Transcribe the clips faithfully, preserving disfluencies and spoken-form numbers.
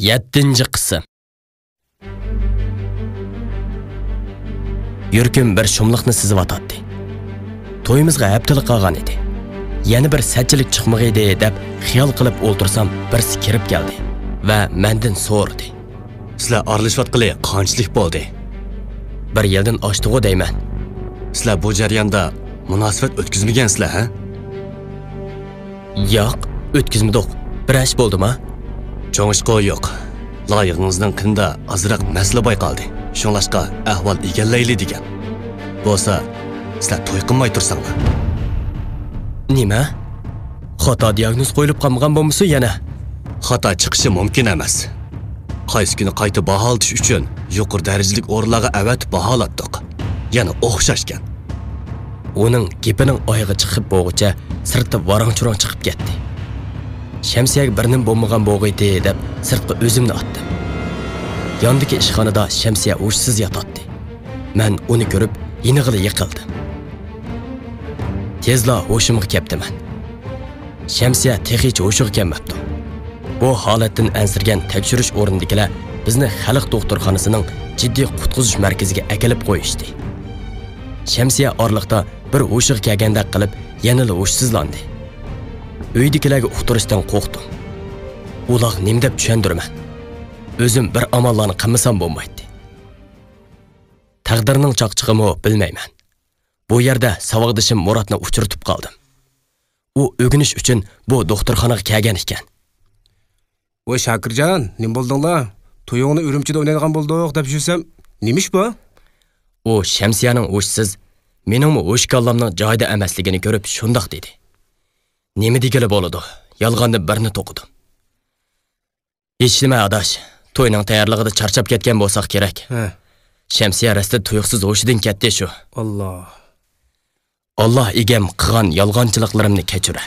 يەتتىنچى قىسىم. يۈرىكىم بىر شۇملۇقنى سىزىۋاتاتتى. تويىمىزغا ھەپتىلا قالغان ئىدى. يەنە بىر سەتچىلىك چىقمىغىيدى دەپ خىيال قىلىپ ئولتۇرسام، بىرسى كىرىپ كەلدى ۋە مەندىن سورىدى. سىلەر ئارىلىشىۋاتقىلى قانچىلىك بولدى؟ بىر يىلدىن ئاشتىغۇ دەيمەن. سىلەر بۇ جەرياندا مۇناسىۋەت ئۆتكۈزمىگەنسىلەر، ھە؟ ياق، ئۆتكۈزمىدۇق. بىر ئىش بولدىما؟ چوڭ ئىشقۇ يوق. لايىقىڭىزنىڭ قېنىدا ئازراق مەسىلە بايقالدى. شۇڭلاشقا ئەھۋال ئىگىلەيلى دېگەن. بولسا، سىلەر توي قىلماي تۇرساڭلار. نېمە؟ خاتا دىياگنوز قويۇلۇپ قالمىغان بولمىسۇن يەنە؟ خاتا چىقىشى مۇمكىن ئەمەس. قايسى كۈنى قايتا باھالىتىش ئۈچۈن يۇقىرى دەرىجىلىك ئورۇنلارغا ئەۋەتىپ باھالاتتۇق. يەنە ئوخشاشكەن. ئۇنىڭ گېپىنىڭ ئايىغى چىقىپ بولغۇچە سىرتتا ۋاراڭ-چۇرۇڭ چىقىپ كەتتى. شەمسىيەگە بىر نېمە بولمىغان بولغىيتى دەپ سىرتقا ئۆزۈمنى ئاتتىم. ياندىكى ئىشخانىدا شەمسىيە ھوشسىز ياتاتتى. مەن ئۇنى كۆرۈپ يېنىغىلا يىقىلدىم. تېزلا ھوشۇمغا كەپتىمەن. شەمسىيە تېخىچە ھوشىغا كەلمەپتۇ. بۇ ھالەتتىن ئەنسىرىگەن تەكشۈرۈش ئورنىدىكىلەر بىزنى خەلق دوختۇرخانىسىنىڭ جىددىي قۇتقۇزۇش مەركىزىگە ئەكېلىپ قويۇشتى. شەمسىيە ئارىلىقتا بىر ھوشىغا كەلگەندەك قىلىپ يەنىلا ھوشسىزلاندى. ئۆيدىكىلەرگە ئۇقتۇرۇشتىن قورقتۇم. ئۇلارغا نېمە دەپ چۈشەندۈرىمەن؟ ئۆزۈم بىر ئاماللارنى قىلمىسام بولمايتتى. تەقدىرنىڭ چاقچىقىمۇ بىلمەيمەن. بۇ يەردە ساۋاقدىشىم مۇراتنى ئۇچرىتىپ قالدىم. ئۇ ئۆگىنىش ئۈچۈن بۇ دوختۇرخانىغا كەلگەن ئىكەن. ۋاي شاكىرجان، نېمە بولدۇڭلار؟ تويۇڭنى ئۈرۈمچىدە ئوينايدىغان بولدۇق دەپ يۈرسەم، نېمە ئىش بۇ؟ ئۇ شەمسىيەنىڭ ھوشسىز، مېنىڭمۇ ھوش كاللامنىڭ جايىدا ئەمەسلىكىنى كۆرۈپ شۇنداق دېدى. نېمە دېگىلى بولىدۇ؟ يالغاندىن بىرنى توقۇدۇم. ھېچنېمە ئاداش، توينىڭ تەييارلىقىدا چارچاپ كەتكەن بولساق كېرەك. ھە. شەمسىيە راستلا تۇيۇقسىز ھوشىدىن كەتتى شۇ. ئاللا. ئاللا ئىگەم قىلغان يالغانچىلىقلىرىمنى كەچۈرە.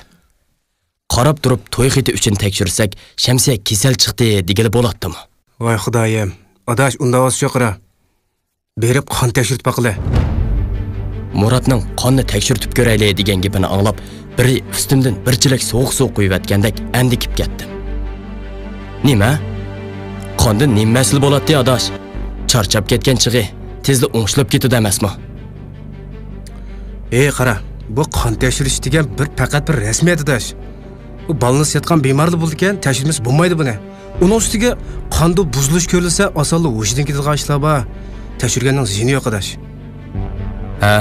قاراپ تۇرۇپ توي خېتى ئۈچۈن تەكشۈرسەك شەمسىيە كېسەل چىقتى دېگىلى بولاتتىمۇ؟ ۋاي خۇدايىم، ئاداش ئۇنداق بولسا شۇ قارا. بېرىپ قان تەكشۈرتۈپ باقىلى. مۇراتنىڭ قاننى تەكشۈرتۈپ كۆرەيلى دېگەن گېپىنى ئاڭلاپ، بىرى ئۈستۈمدىن بىر چېلەك سوغۇق سۇ قۇيۇۋەتكەندەك ئەندىكىپ كەتتىم. نېمە؟ قاندا نېمە مەسىلە بولاتتى ئاداش؟ چارچاپ كەتكەن چېغى تېزلا ئوڭشىلىپ كېتىدۇ ئەمەسمۇ؟ ئېي قارا، بۇ قان تەكشۈرۈش دېگەن بىر، پەقەت بىر رەسمىيەت ئاداش. بۇ بالنىس ياتقان بىمارلا بولىدىكەن، تەكشۈرمىسە بولمايدۇ بۇنى. ئۇنىڭ ئۈستىگە قاندا بۇزۇلۇش كۆرۈلسە، ئاسانلا ھوشىدىن كېتىدىغان ئىشلار بار. تەكشۈرگەننىڭ زىيىنى يوق، ئاداش. ھە،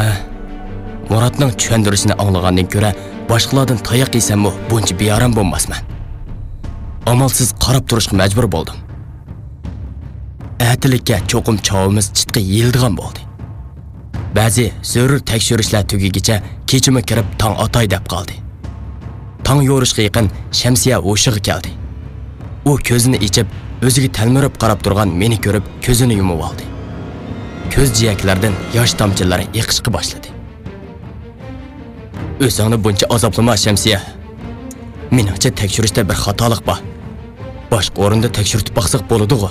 مۇراتنىڭ چۈشەندۈرۈشىنى ئاڭلىغاندىن كۆرە، باشقىلاردىن تاياق يېسەممۇ بۇنچە بىئارام بولماسمەن. ئامالسىز قاراپ تۇرۇشقا مەجبۇر بولدۇم. ئەتىلىككە چوقۇم چاۋىمىز چىتقا يېيىلىدىغان بولدى. بەزى زۆرۈر تەكشۈرۈشلەر تۈگىگىچە كېچىمۇ كىرىپ تاڭ ئاتاي دەپ قالدى. تاڭ يورۇشقا يېقىن شەمسىيە ھوشىغا كەلدى. ئۇ كۆزىنى ئېچىپ، ئۆزىگە تەلمۈرۈپ قاراپ تۇرغان مېنى كۆرۈپ، كۆزىنى يۇمۇۋالدى. كۆز جىيەكلىرىدىن ياش تامچىلىرى ئېقىشقا باشلىدى. ئۆزۈڭنى بۇنچە ئازابلىما، شەمسىيە. مېنىڭچە، تەكشۈرۈشتە بىر خاتالىق بار. باشقا ئورۇندا تەكشۈرتۈپ باقساق بولىدىغۇ.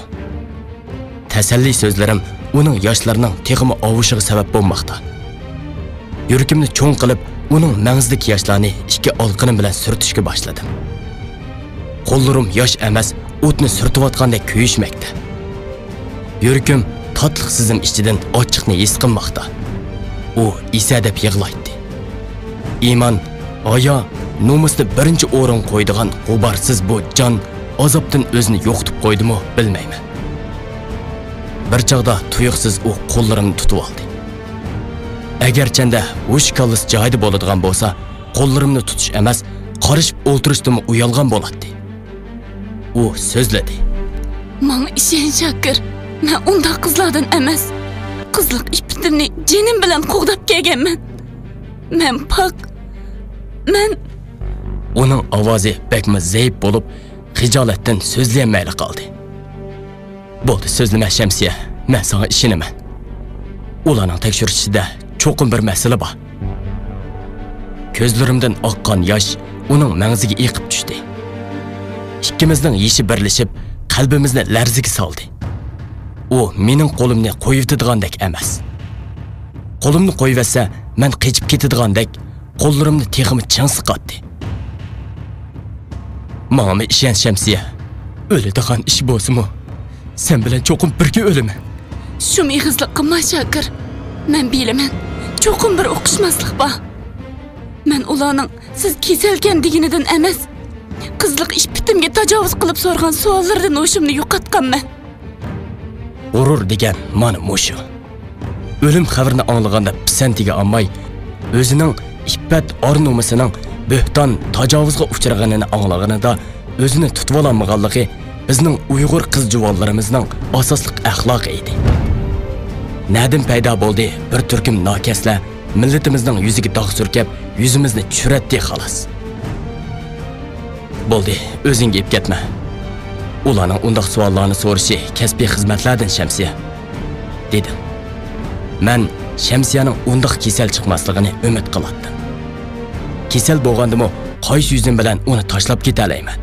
تەسەللى سۆزلىرىم ئۇنىڭ ياشلىرىنىڭ تېخىمۇ ئاۋۇشىغا سەۋەب بولماقتا. يۈرىكىمنى چوڭ قىلىپ، ئۇنىڭ مەڭزىدىكى ياشلارنى ئىككى ئالىقىنىم بىلەن سۈرتۈشكە باشلىدىم. قوللىرىم ياش ئەمەس، ئوتنى سۈرتۈۋاتقاندەك كۆيۈشمەكتە. يۈرىكىم تاتلىق سېزىم ئىچىدىن ئاچچىقنى ھېس قىلماقتا. ئۇ ئېسەدەپ يىغلايتتى. ئىمان، ھايا، نومۇسنى بىرىنچى ئورۇنغا قويىدىغان غۇبارسىز بۇ جان ئازابتىن ئۆزىنى يوقىتىپ قويدىمۇ بىلمەيمەن. بىر چاغدا تۇيۇقسىز ئۇ قوللىرىمنى تۇتۇۋالدى. ئەگەرچەندە ھوش كاللىسى جايىدا بولىدىغان بولسا، قوللىرىمنى تۇتۇش ئەمەس، قارىشىپ ئولتۇرۇشتىنمۇ ئۇيالغان بولاتتى. ئۇ سۆزلىدى. ماڭا ئىشەن، شاكىر. مەن ئۇنداق قىزلاردىن ئەمەس. قىزلىق ئىپپىتىمنى جېنىم بىلەن قوغداپ كەلگەنمەن. مەن پاك. مەن. ئۇنىڭ ئاۋازى بەكمۇ زەئىپ بولۇپ، خىجالەتتىن سۆزلىيەلمەيلا قالدى. بولدى، سۆزلىمە، شەمسىيە، مەن ساڭا ئىشىنىمەن. ئۇلارنىڭ تەكشۈرۈشىدە چوقۇم بىر مەسىلە بار. كۆزلىرىمدىن ئاققان ياش ئۇنىڭ مەڭزىگە ئېقىپ چۈشتى. ئىككىمىزنىڭ يېشى بىرلىشىپ، قەلبىمىزنى لەرزىگە سالدى. ئۇ مېنىڭ قولۇمنى قويۇۋېتىدىغاندەك ئەمەس. قولۇمنى قويۇۋەتسە، مەن قېچىپ كېتىدىغاندەك، قوللىرىمنى تېخىمۇ چىڭ سىقاتتى. ماڭىمۇ ئىشەن، شەمسىيە. ئۆلىدىغان ئىش بولسىمۇ، سەن بىلەن چوقۇم بىرگە ئۆلىمەن. شۇم ئېغىزلىق قىلما، شاكىر. مەن بىلىمەن، چوقۇم بىر ئۇقۇشماسلىق بار. مەن ئۇلارنىڭ سىز كېسەلكەن دېگىنىدىن ئەمەس، قىزلىق ئىپپىتىمگە تاجاۋۇز قىلىپ سورىغان سوئاللىرىدىن ھوشۇمنى يوقاتقانمەن. غۇرۇر دېگەن مانا مۇشۇ. ئۆلۈم خەۋىرىنى ئاڭلىغاندا پىسەنتىگە ئالماي، ئۆزىنىڭ ئىپپەت ئار-نومۇسىنىڭ بۆھتان، تاجاۋۇزغا ئۇچرىغىنىنى ئاڭلىغىنىدا، ئۆزىنى تۇتۇۋالالمىغانلىقى بىزنىڭ ئۇيغۇر قىز-جۇۋانلىرىمىزنىڭ ئاساسلىق ئەخلاقى ئىدى. نەدىن پەيدا بولدى بىر تۈركۈم ناكەسلەر مىللىتىمىزنىڭ يۈزىگە داغ سۈركەپ، يۈزىمىزنى چۈرەتتى، خالاس. بولدى، ئۆزۈڭگە ئېلىپ كەتمە. ئۇلارنىڭ ئۇنداق سوئاللارنى سورىشى كەسپىي خىزمەتلەردىن، شەمسىيە، دېدىم. مەن شەمسىيەنىڭ ئۇنداق كېسەل چىقماسلىقىنى ئۈمىد قىلاتتىم. كېسەل بولغاندىمۇ قايسى يۈزۈم بىلەن ئۇنى تاشلاپ كېتەلەيمەن؟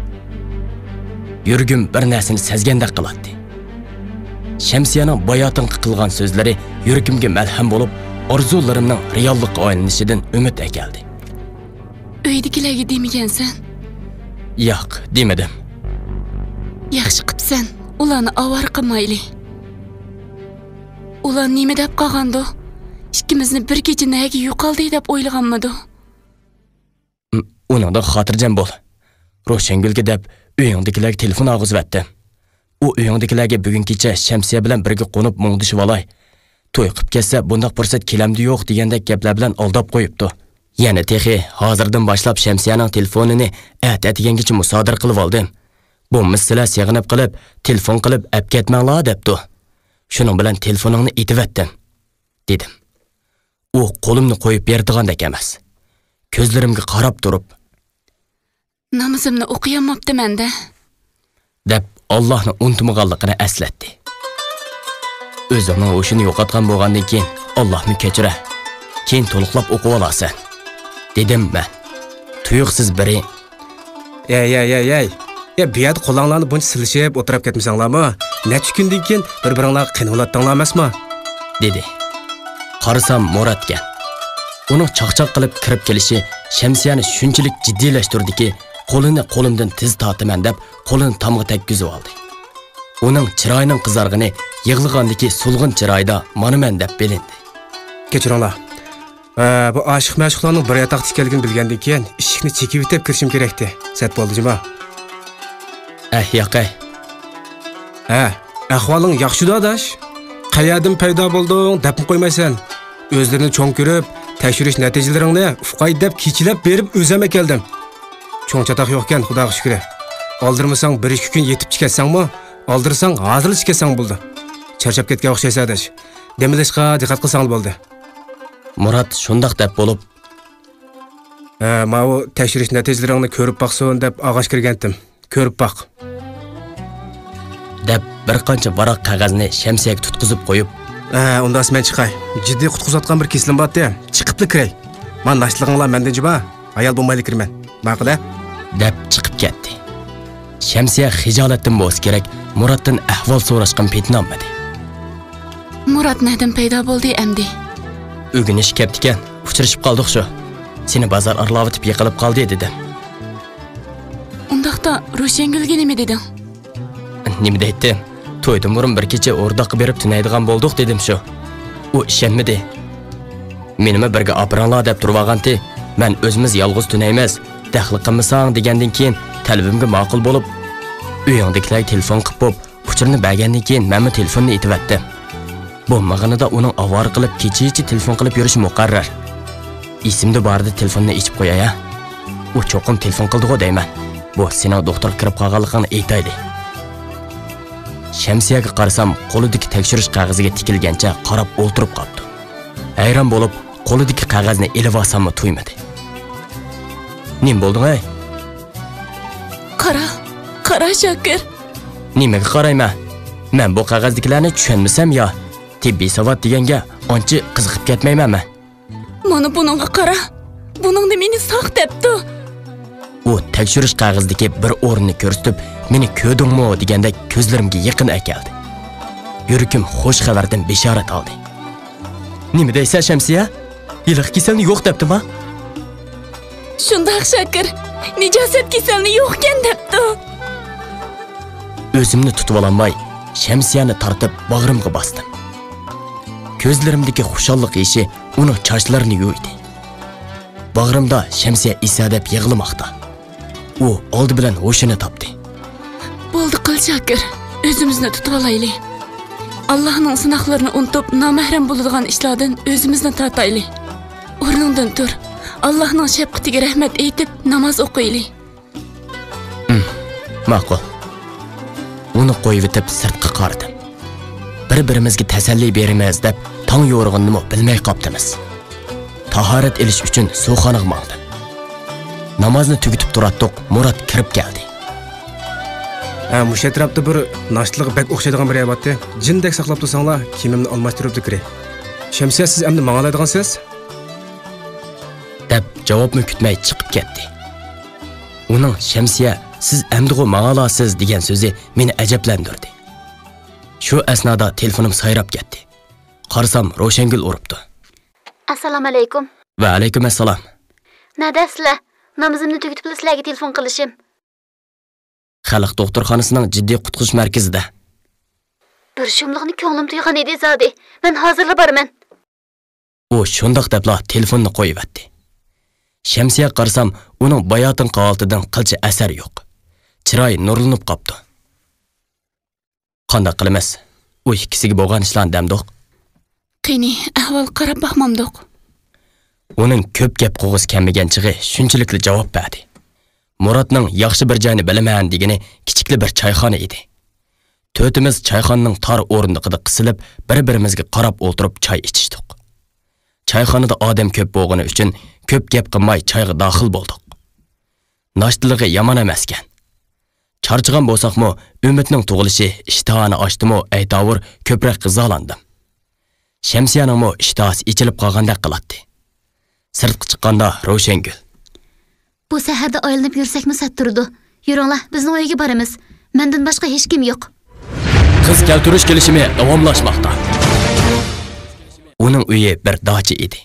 يۈرىكىم بىر نەرسىنى سەزگەندەك قىلاتتى. شەمسىيەنىڭ باياتىنقى قىلغان سۆزلىرى يۈرىكىمگە مەلھەم بولۇپ، ئارزۇلىرىمنىڭ رېئاللىققا ئايلىنىشىدىن ئۈمىد ئەكەلدى. ئۆيدىكىلەرگە دېمىگەنسەن؟ ياق، دېمىدىم. ياخشى قىپسەن، ئۇلارنى ئاۋارە قىلمايلى. ئۇلار نېمە دەپ قالغاندۇ؟ ئىككىمىزنى بىر كېچە نەگە يوقالدى دەپ ئويلىغانمىدۇ؟ ئۇنىڭدىن خاتىرجەم بول. روشەنگۈلگە دەپ ئۆيۈڭدىكىلەرگە تېلېفون ئالغۇزۇۋەتتىم. ئۇ ئۆيۈڭدىكىلەرگە بۈگۈن كېچە شەمسىيە بىلەن بىرگە قونۇپ مۇڭدىشىۋالاي، توي قىپ كەتسە بۇنداق پۇرسەت كېلەمدۇ يوق دېگەندەك گەپلەر بىلەن ئالداپ قويۇپتۇ. يەنە تېخى ھازىردىن باشلاپ شەمسىيەنىڭ تېلېفونىنى ئەتە ئەتىگەنگىچە مۇسادىرە قىلىۋالدىم. بولمىسا سىلەر سېغىنىپ قېلىپ تېلېفون قىلىپ ئەپكەتمەڭلار دەپتۇ. شۇنىڭ بىلەن تېلېفونۇڭنى ئېتىۋەتتىم، دېدىم. ئۇ قولۇمنى قويۇپ بېرىدىغاندەك ئەمەس. كۆزلىرىمگە قاراپ تۇرۇپ، نامىزىمنى ئوقۇيالماپتىمەن-دە، دەپ ئاللاھنى ئۇنتۇمىغانلىقىنى ئەسلەتتى. ئۆزۈڭنىڭ ھوشىنى يوقاتقان بولغاندىن كېيىن ئاللاھنى كەچۈرە، كېيىن تولۇقلاپ ئوقۇۋالارسەن، دېدىم مەن. تۇيۇقسىز بىرى، ھەي، ھەي، ھەي، ھەي. يا، بۇ يەردە قولۇڭلارنى بۇنچە سىلىشىپ ئولتۇرۇپ كەتمىسەڭلارمۇ؟ نەچچە كۈندىن كېيىن بىر-بىرىڭلارغا قېنىۋالاتتىڭلار ئەمەسمۇ؟ دېدى. قارىسام، مۇراتكەن. ئۇنىڭ چاقچاق قىلىپ كىرىپ كېلىشى شەمسىيەنى شۇنچىلىك جىددىيلەشتۈردىكى، قولىنى قولۇمدىن تېز تارتىمەن دەپ، قولىنى تامغا تەگكۈزۈۋالدى. ئۇنىڭ چىرايىنىڭ قىزارغىنى يىغلىغاندىكى سولغۇن چىرايدا مانا مەن دەپ بىلىندى. كەچۈرۈڭلار. ھە، بۇ ئاشىق-مەشۇقلارنىڭ بىر ياتاقتا ئىكەنلىكىنى بىلگەندىن كېيىن ئىشىكنى چېكىۋېتىپ كىرىشىم كېرەكتى. سەت بولدى جۇما. ئەھ، ياقەي. ھە، ئەھۋالىڭ ياخشىدۇ، ئاداش؟ قەيەردىن پەيدا بولدۇڭ دەپمۇ قويمايسەن. ئۆزلىرىنى چوڭ كۆرۈپ، تەكشۈرۈش نەتىجىلىرىڭنى ئۇقاي دەپ كېچىلەپ بېرىپ ئۆزۈم ئەكەلدىم. چوڭ چاتاق يوقكەن، خۇداغا شۈكرى. ئالدىرىمىساڭ بىر ئىككى كۈن يېتىپچە كەتسەڭمۇ، ئالدىرىساڭ ھازىرلىچە كەتسەڭ بولىدۇ. چارچاپ كەتكەن ئوخشايسەن، ئاداش. دەم ئېلىشقا دىققەت قىلساڭلا بولدى. مۇرات شۇنداق دەپ بولۇپ، ھە، ماۋۇ تەكشۈرۈش نەتىجىلىرىڭنى كۆرۈپ باقسۇن دەپ ئاغاچ كىرگەنتىم. كۆرۈپ باق، دەپ بىر قانچە ۋاراق قەغەزنى شەمسىيەگە تۇتقۇزۇپ قويۇپ، ھە، ئۇنداقسا مەن چىقاي. جىددىي قۇتقۇزۇۋاتقان بىر كېسىلىم بارتى. چىقىپلا كىرەي. مانا ناشتىلىقىڭلار مەندىن جۇما. ھايال بولمايلا كىرىمەن. ماقۇل-ھە؟ دەپ چىقىپ كەتتى. شەمسىيە خىجالەتتىن بولسا كېرەك، مۇراتتىن ئەھۋال سوراشقىمۇ پېتىنالمىدى. مۇرات نەدىن پەيدا بولدى ئەمدى؟ ئۆگىنىشكە كەپتىكەن، ئۇچرىشىپ قالدۇق شۇ. سېنى بازار ئارىلاۋېتىپ يىقىلىپ قالدى دېدىم. ئۇنداقتا روشەنگۈلگە نېمە دېدىڭ؟ نېمە دەيتتىم؟ تويدىن بۇرۇن بىر كېچە ئورداققا بېرىپ تۈنەيدىغان بولدۇق دېدىم شۇ. ئۇ ئىشەنمىدى. مېنىمۇ بىرگە ئاپىرىڭلار دەپ تۇرۇۋالغانتى. مەن ئۆزىمىز يالغۇز تۈنەيمىز، دەخلى قىلمىساڭ دېگەندىن كېيىن تەلىپىمگە ماقۇل بولۇپ، ئۆيۈڭدىكىلەرگە تېلېفون قىلىپ بوپ، ئۇچۇرنى بەرگەندىن كېيىن مەنمۇ تېلېفوننى ئېتىۋەتتىم. بولمىغىنىدا ئۇنىڭ ئاۋارە قىلىپ كېچىچە تېلېفون قىلىپ يۈرۈشى مۇقەررەر. ئېسىمدە بارىدە تېلېفوننى ئېچىپ قوياي ھە. ئۇ چوقۇم تېلېفون قىلدىغۇ دەيمەن. بۇ سېنىڭ دوختۇرغا كىرىپ قالغانلىقىڭنى ئېيتايلى. شەمسىيەگە قارىسام، قولىدىكى تەكشۈرۈش قەغىزىگە تىكىلگەنچە قاراپ ئولتۇرۇپ قاپتۇ. ھەيران بولۇپ، قولىدىكى قەغەزنى ئېلىۋالساممۇ تۇيمىدى. نېمە بولدۇڭ ھەي؟ قارا، قارا شاكىر. نېمىگە قارايمەن؟ مەن بۇ قەغەزدىكىلەرنى چۈشەنمىسەم يا، تېببىي ساۋات دېگەنگە ئانچە قىزىقىپ كەتمەيمەنمەن. مانا بۇنىڭغا قارا. بۇنىڭدا مېنى ساق دەپتۇ. ئۇ تەكشۈرۈش قەغىزىدىكى بىر ئورۇننى كۆرسىتىپ، مېنى كۆردۈڭمۇ دېگەندەك كۆزلىرىمگە يېقىن ئەكەلدى. يۈرىكىم خۇش خەۋەردىن بېشارەت ئالدى. نېمە دەيسەن شەمسىيە؟ ھېلىقى كېسەلنى يوق دەپتىما؟ شۇنداق شاكىر، نىجاسەت كېسەلنى يوقكەن دەپتۇ. ئۆزۈمنى تۇتۇۋالالماي، شەمسىيەنى تارتىپ باغرىمغا باستىم. كۆزلىرىمدىكى خۇشاللىق يېشى ئۇنىڭ چاچلىرىنى يۇيدى. باغرىمدا شەمسىيە ئېسەدەپ يىغلىماقتا. ئۇ ئالدى بىلەن ھوشىنى تاپتى. بولدى قىل شاكىر، ئۆزىمىزنى تۇتۇۋالايلى. ئاللاھنىڭ سىناقلىرىنى ئۇنتۇپ، نامەھرەم بولىدىغان ئىشلاردىن ئۆزىمىزنى تارتايلى. ئورنۇڭدىن تۇر. ئاللاھنىڭ شەپقىتىگە رەھمەت ئېيتىپ، ناماز ئوقۇيلى. ماقۇل. ئۇنى قويۇۋېتىپ سىرتقا قارىدىم. بىر-بىرىمىزگە تەسەللى بېرىمىز دەپ تاڭ يورۇغىنىنىمۇ بىلمەي قاپتىمىز. تاھارەت ئېلىش ئۈچۈن سۇخانىغا ماڭدىم. نامازنى تۈگىتىپ تۇراتتۇق، مۇرات كىرىپ كەلدى. ھە، مۇشۇ ئەتراپتا بىر ناشتىلىقى بەك ئوخشايدىغان بىر يەر بارتى. جىندەك ساقلاپ تۇرساڭلار، كىيىمىمنى ئالماشتۇرۇپ كىرەي. شەمسىيە، سىز ئەمدى ماڭالايدىغانسىز؟ دەپ جاۋابمۇ كۈتمەي چىقىپ كەتتى. ئۇنىڭ «شەمسىيە، سىز ئەمدىغۇ ماڭالارسىز» دېگەن سۆزى مېنى ئەجەبلەندۈردى. شۇ ئەسنادا تېلېفونۇم سايراپ كەتتى. قارىسام، روشەنگۈل ئۇرۇپتۇ. ئەسسالامۇئەلەيكۇم. ۋەئەلەيكۇم ئەسسالام. نەدە سىلەر؟ نامىزىمنى تۈگىتىپلا سىلەرگە تېلېفون قىلىشىم. خەلق دوختۇرخانىسىنىڭ جىددىي قۇتقۇزۇش مەركىزىدە. بىر شۇملۇقنى كۆڭلۈم تۇيغان ئىدى زادى. مەن ھازىرلا بارىمەن. ئۇ شۇنداق دەپلا تېلېفوننى قويۇۋەتتى. شەمسىيەگە قارىسام، ئۇنىڭ باياتىنقى ھالىتىدىن قىلچە ئەسەر يوق. چىرايى نۇرلىنىپ قاپتۇ. قانداق قىلىمىز؟ ئۇ ئىككىسىگە بولغان ئىشلارنى دەمدۇق؟ قېنى، ئەھۋال قاراپ باقمامدۇق؟ ئۇنىڭ كۆپ گەپ قىلغۇسى كەلمىگەن چېغى شۇنچىلىكلا جاۋاب بەردى. مۇراتنىڭ «ياخشى بىر جاينى بىلىمەن» دېگىنى كىچىكلا بىر چايخانا ئىدى. تۆتىمىز چايخانىنىڭ تار ئورۇندۇقىدا قىسىلىپ، بىر-بىرىمىزگە قاراپ ئولتۇرۇپ چاي ئىچىشتۇق. چايخانىدا ئادەم كۆپ بولغىنى ئۈچۈن كۆپ گەپ قىلماي چايغا داخىل بولدۇق. ناشتىلىقى يامان ئەمەسكەن. چارچىغان بولساقمۇ، ئۈمىدنىڭ تۇغۇلۇشى ئىشتىھانى ئاچتىمۇ، ئەيتاۋۇر كۆپرەك غىزالاندىم. شەمسىيەنىڭمۇ ئىشتىھاسى ئېچىلىپ قالغاندەك قىلاتتى. سىرتقا چىققاندا روشەنگۈل. بۇ سەھەردە ئايلىنىپ يۈرسەكمۇ سەت تۇرىدۇ. يۈرۈڭلار، بىزنىڭ ئۆيگە بارىمىز. مەندىن باشقا ھېچكىم يوق. قىز كەلتۈرۈش كېلىشىمى داۋاملاشماقتا. ئۇنىڭ ئۆيى بىر داچا ئىدى.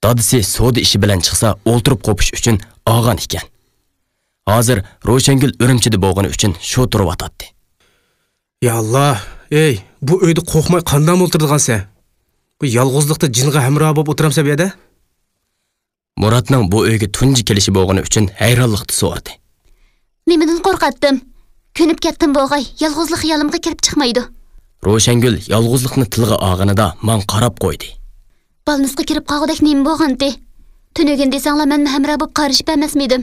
دادىسى سودا ئىشى بىلەن چىقسا، ئولتۇرۇپ قوپۇش ئۈچۈن ئالغان ئىكەن. ھازىر روشەنگۈل ئۈرۈمچىدە بولغىنى ئۈچۈن شۇ تۇرۇۋاتاتتى. يا ئاللا، ئەي، بۇ ئۆيدە قورقماي قانداق ئولتۇرىدىغانسەن؟ بۇ يالغۇزلۇقتا جىنغا ھەمراھ بولۇپ ئولتۇرامسەن بۇ يەردە؟ مۇراتنىڭ بۇ ئۆيگە تۇنجى كېلىشى بولغىنى ئۈچۈن ھەيرانلىقتا سورىدى. نېمىدىن قورقاتتىم؟ كۆنۈپ كەتتىم بولغاي، يالغۇزلۇق خىيالىمغا كېلىپ چىقمايدۇ. روشەنگۈل يالغۇزلۇقنى تىلغا ئالغىنىدا ماڭا قاراپ قويدى. بالنىسقا كىرىپ قالغۇدەك نېمە بولغانتى؟ تۈنۈگۈن دېسەڭلار مەنمۇ ھەمراھ بولۇپ قارىشىپ بەرمەسمىدىم؟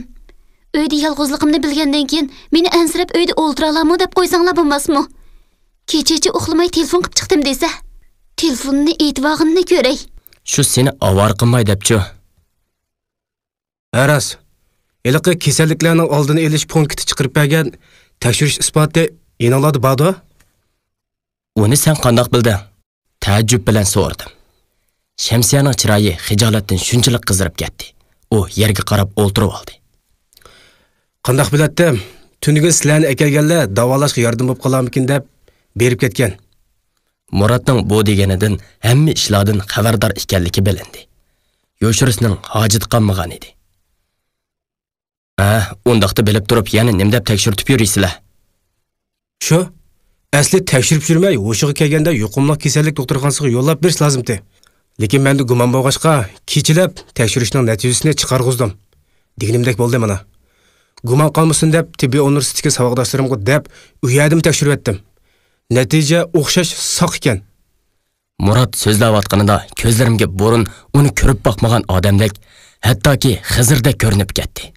ئۆيدە يالغۇزلۇقۇمنى بىلگەندىن كېيىن مېنى ئەنسىرەپ ئۆيدە ئولتۇرالاڭمۇ دەپ قويساڭلار بولماسمۇ؟ كېچىچە ئۇخلىماي تېلېفون قىپ چىقتىم دېسە، تېلېفوننى ئېتىۋالغىنىنى كۆرەي. شۇ سېنى ئاۋارە قىلماي دەپچۇ؟ ھە، راست. ھېلىقى كېسەللىكلەرنىڭ ئالدىنى ئېلىش پونكىتى چىقىرىپ بەرگەن تەكشۈرۈش ئىسپاتى يېنىڭلاردا باردۇ؟ ئۇنى سەن قانداق بىلدىڭ؟ تەئەججۈپ بىلەن سورىدىم. شەمسىيەنىڭ چىرايى خىجالەتتىن شۇنچىلىك قىزىرىپ كەتتى. ئۇ يەرگە قاراپ ئولتۇرۇۋالدى. قانداق بىلەتتىم؟ تۈنۈگۈن سىلەرنى ئەكەلگەنلەر داۋالاشقا ياردىمى بولۇپ قالارمىكىن دەپ بېرىپ كەتكەن. مۇراتنىڭ بۇ دېگىنىدىن ھەممە ئىشلاردىن خەۋەردار ئىكەنلىكى بىلىندى. يوشۇرۇشنىڭ ھاجىتى قالمىغان ئىدى. ھە، ئۇنداقتا بىلىپ تۇرۇپ يەنە نېمە دەپ تەكشۈرتۈپ يۈرىسىلەر؟ شۇ، ئەسلى تەكشۈرۈپ يۈرمەي، ھوشىغا كەلگەندە يۇقۇملۇق كېسەللىك دوختۇرخانىسىغا يوللاپ بېرىش لازىمتى. لېكىن مەندە گۇمان بولغاچقا، كېچىلەپ تەكشۈرۈشنىڭ نەتىجىسىنى چىقارغۇزدۇم. دېگىنىمدەك بولدى مانا. گۇمان قالمىسۇن دەپ، تېببىي ئۇنىۋېرسىتېتتىكى ساۋاقداشلىرىمغا دەپ، ئۇ يەردىمۇ تەكشۈرۈۋەتتىم. نەتىجە ئوخشاش ساق ئىكەن. مۇرات سۆزلەۋاتقىنىدا كۆزلىرىمگە بۇرۇن ئۇنى كۆرۈپ باقمىغان ئادەمدەك، ھەتتاكى خىزىردەك كۆرۈنۈپ كەتتى.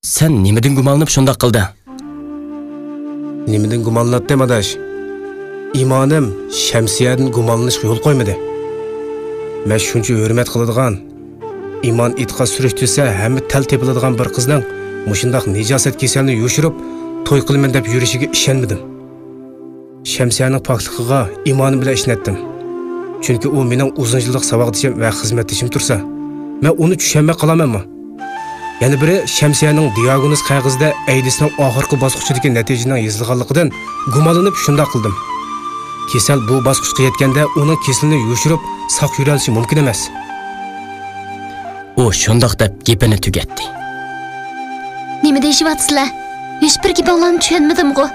سەن نېمىدىن گۇمانلىنىپ شۇنداق قىلدىڭ؟ نېمىدىن گۇمانلىناتتىم، ئاداش؟ ئىمانىم شەمسىيەدىن گۇمانلىنىشقا يول قويمىدى. مەن شۇنچە ھۆرمەت قىلىدىغان، ئىمان ئېتىقاد سۈرۈشتۈرسە ھەممە تەل تېپىلىدىغان بىر قىزنىڭ مۇشۇنداق نىجاسەت كېسەلنى يوشۇرۇپ، توي قىلىمەن دەپ يۈرۈشىگە ئىشەنمىدىم. شەمسىيەنىڭ پاكلىقىغا ئىمانىم بىلەن ئىشىنەتتىم. چۈنكى ئۇ مېنىڭ ئۇزۇن يىللىق ساۋاقدىشىم ۋە خىزمەتدىشىم تۇرسا، مەن ئۇنى چۈشەنمەي قالامەنمۇ؟ يەنە بىرى، شەمسىيەنىڭ دىئاگنوز قەغىزىدە ئەيدىسنىڭ ئاخىرقى باسقۇچىدىكى نەتىجىنىڭ يېزىلغانلىقىدىن گۇمانلىنىپ شۇنداق قىلدىم. كېسەل بۇ باسقۇچقا يەتكەندە ئۇنىڭ كېسىلىنى يوشۇرۇپ ساق يۈرەلىشى مۇمكىن ئەمەس. ئۇ شۇنداق دەپ گېپىنى تۈگەتتى. نېمە دېيىشىۋاتىسىلەر؟ ھېچبىر گېپىڭلارنى چۈشەنمىدىمغۇ؟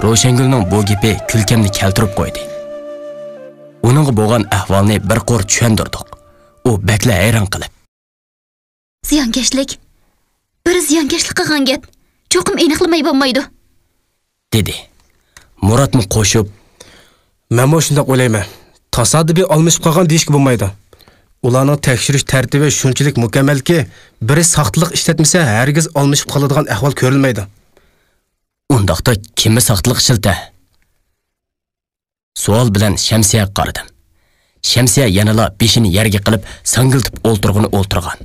روشەنگۈلنىڭ بۇ گېپى كۈلكەمنى كەلتۈرۈپ قويدى. ئۇنىڭغا بولغان ئەھۋالنى بىر قۇر چۈشەندۈردۇق. ئۇ بەكلا ھەيران قېلىپ، زىيانكەشلىك. بىر زىيانكەشلىك قىلغان گەپ. چوقۇم ئېنىقلىماي بولمايدۇ، دېدى. مۇراتمۇ قوشۇپ، مەنمۇ شۇنداق ئويلايمەن. تاسادىپىي ئالمىشىپ قالغان دېيىشكە بولمايدۇ. ئۇلارنىڭ تەكشۈرۈش تەرتىپى شۇنچىلىك مۇكەممەلكى، بىرى ساختىلىق ئىشلەتمىسە، ھەرگىز ئالمىشىپ قالىدىغان ئەھۋال كۆرۈلمەيدۇ. ئۇنداقتا كىممۇ ساختىلىق ئىشلىتە؟ سوئال بىلەن شەمسىيەگە قارىدىم. شەمسىيە يەنىلا بېشىنى يەرگە قىلىپ، ساڭگىلتىپ ئولتۇرغىنى ئولتۇرغان.